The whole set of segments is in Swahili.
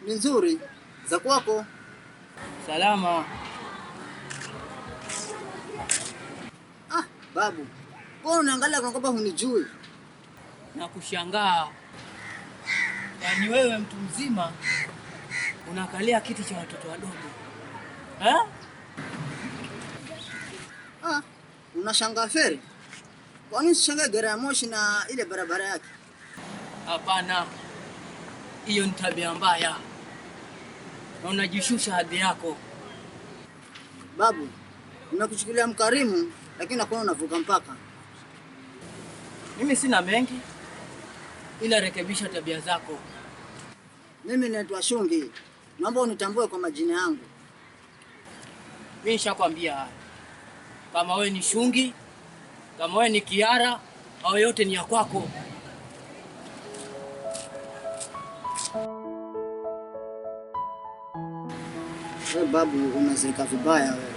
Ni nzuri za kwako. Salama. Ah, babu, mbona unaangalia kana kwamba hunijui? Na kushangaa, yaani wewe mtu mzima unakalia kiti cha watoto wadogo eh? Ah, unashangaa feri? Kwa nini usishangae gari ya moshi na ile barabara yake? Hapana, hiyo ni tabia mbaya na unajishusha hadhi yako. Babu, nimekuchukulia mkarimu, lakini nakuona unavuka mpaka. Mimi sina mengi, ila rekebisha tabia zako. Mimi naitwa Shungi, naomba unitambue kwa majina yangu. Mimi nishakwambia haya, kama wewe ni Shungi, kama wewe ni Kiara, au yote ni ya kwako. Wewe babu, unazeeka vibaya wewe.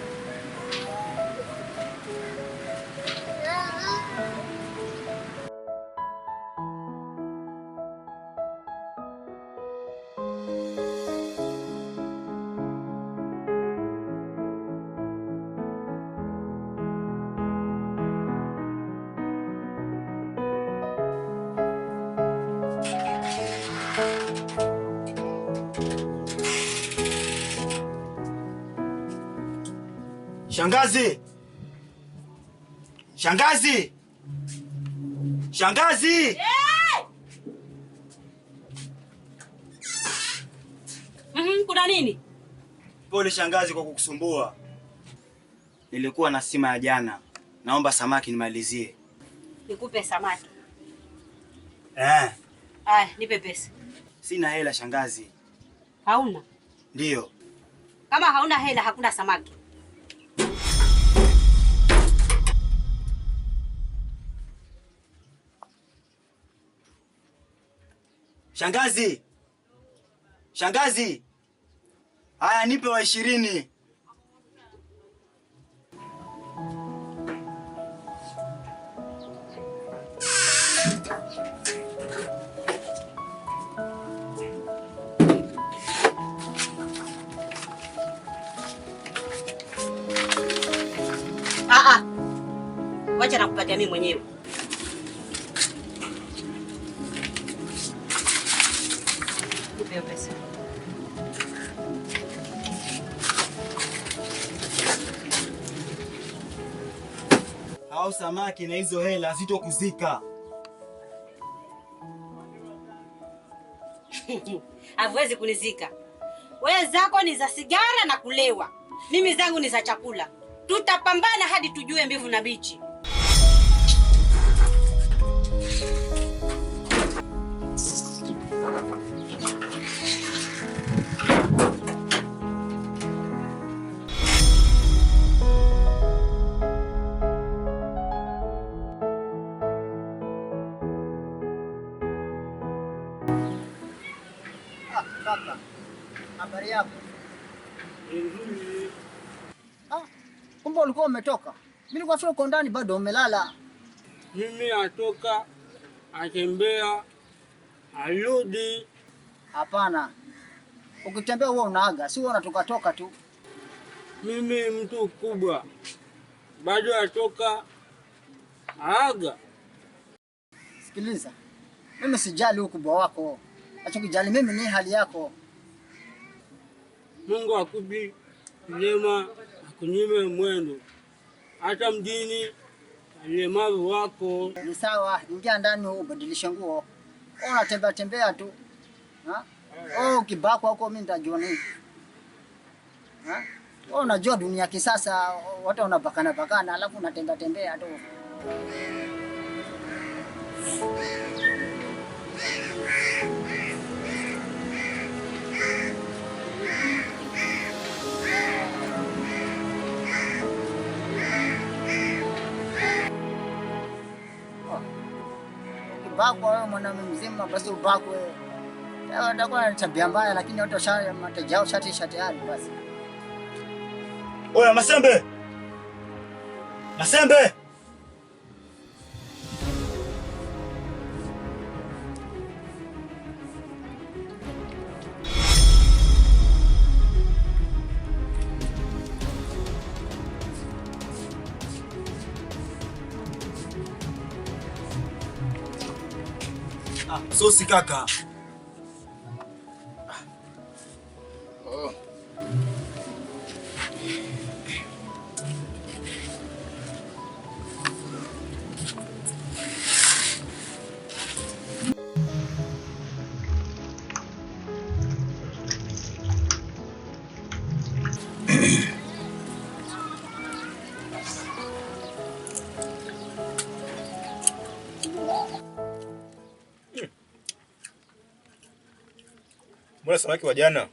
Shangazi! Shangazi! Shangazi! Kuna nini? Pole shangazi kwa kukusumbua. Nilikuwa na sima ya jana. Naomba samaki nimalizie. Nikupe samaki? Eh. Aya, nipe pesa. Sina hela shangazi. Hauna? Ndiyo. Kama hauna hela hakuna samaki. Shangazi! Shangazi! Haya, nipe wa 20. Ah ah. Wacha nakupatia mimi mwenyewe. Nipe hiyo pesa. Hao samaki na hizo hela zitokuzika. Haviwezi kunizika. Wewe zako ni za sigara na kulewa. Mimi zangu ni za chakula. Tutapambana hadi tujue mbivu na bichi. Ah, kaka. Habari yako? Ah, kumbe ulikuwa umetoka. Mimi nilikuwa fikiri uko ndani bado umelala. Mimi atoka atembea arudi. Hapana. Ukitembea huwa unaaga, si huwa unatoka toka tu. Mimi mtu kubwa bado atoka aga. Sikiliza, mimi sijali ukubwa wako, nachokijali mimi ni hali yako. Mungu akupi neema akunyime mwendo, hata mjini Walemavu wako. Ni sawa, ingia ndani ubadilishe nguo. Wewe unatembea tembea tu. Ha? Wewe ukibakwa huko mimi nitajua nini? Ha? Wewe unajua dunia kisasa watu wanabakana bakana alafu unatembea tembea tu. Ukibakwa wewe mwanamume mzima basi ubakwe. Watakuwa na tabia mbaya lakini watu mateja yao shatisha tayari basi. Oya Masembe! Masembe! Sosi kaka. Oh. Mbona samaki wa jana